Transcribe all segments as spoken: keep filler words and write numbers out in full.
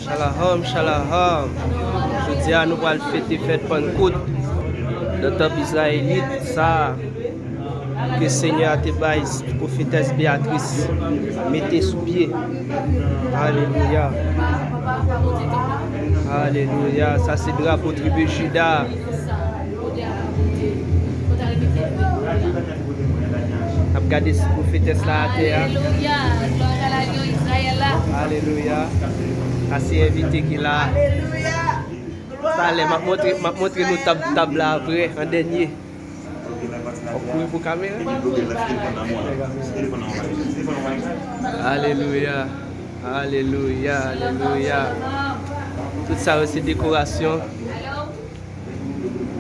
Shalom, shalom. Jodi a nou pral fete fèt Pannkout nan tanp Izrayelit sa a ke Senyè a te bay pwofetès Beatrice mete sou pye. Alelouya. Alelouya. Sa se drapo tribi Jida. N ap gade si pwofetès la atè a. Alelouya. Glwa al Izrayèl la. Alelouya. Sa se envite ki la. Alelouya. Talè, m ap montre, m ap montre nou tab, tab la apre, an dènye. W ap kouri pou kamera. Alelouya. Alelouya. Alelouya. Tout sa yo se dekorasyon.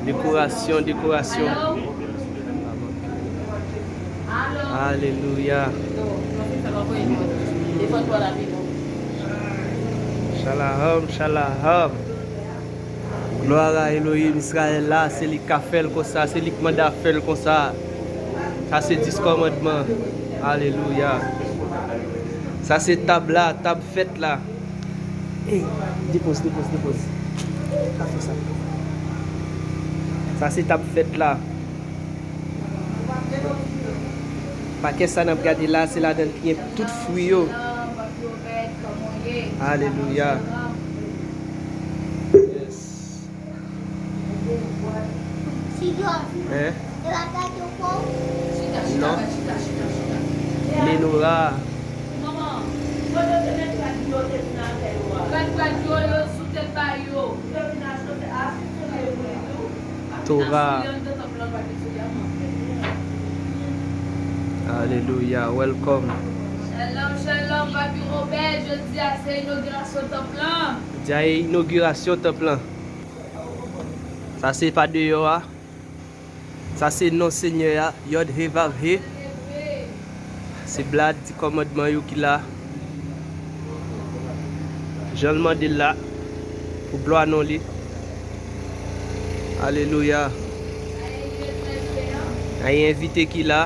Dekorasyon, dekorasyon. Alelouya. Shalom, shalom. Glwa a Elohim Israel la, se li k ka fè l konsa, se li k mande a fè l konsa. Sa se dis kòmandman. Alelouya. Sa se tab la, tab fèt la. Ey, depoz, depoz, depoz. Pa fè sa. Sa se tab fèt la. Pakèt sa n ap gade la, se ladan l ki gen tout fwi yo. Alelouya. Yes. Hein? Non. Menora. Torah. Alelouya. Welcome. Shalom, shalom, Papi Robert. Jodi a se inogirasyon tanp lan. Jodi a e inogirasyon tanp lan. Sa se pa deyò a. Sa se non Senyè a, Yod He Vav He. Se blad di kòmandman yo ki la. Jan l mande l la, pou glwa non li. Alelouya. A, e envite ki la.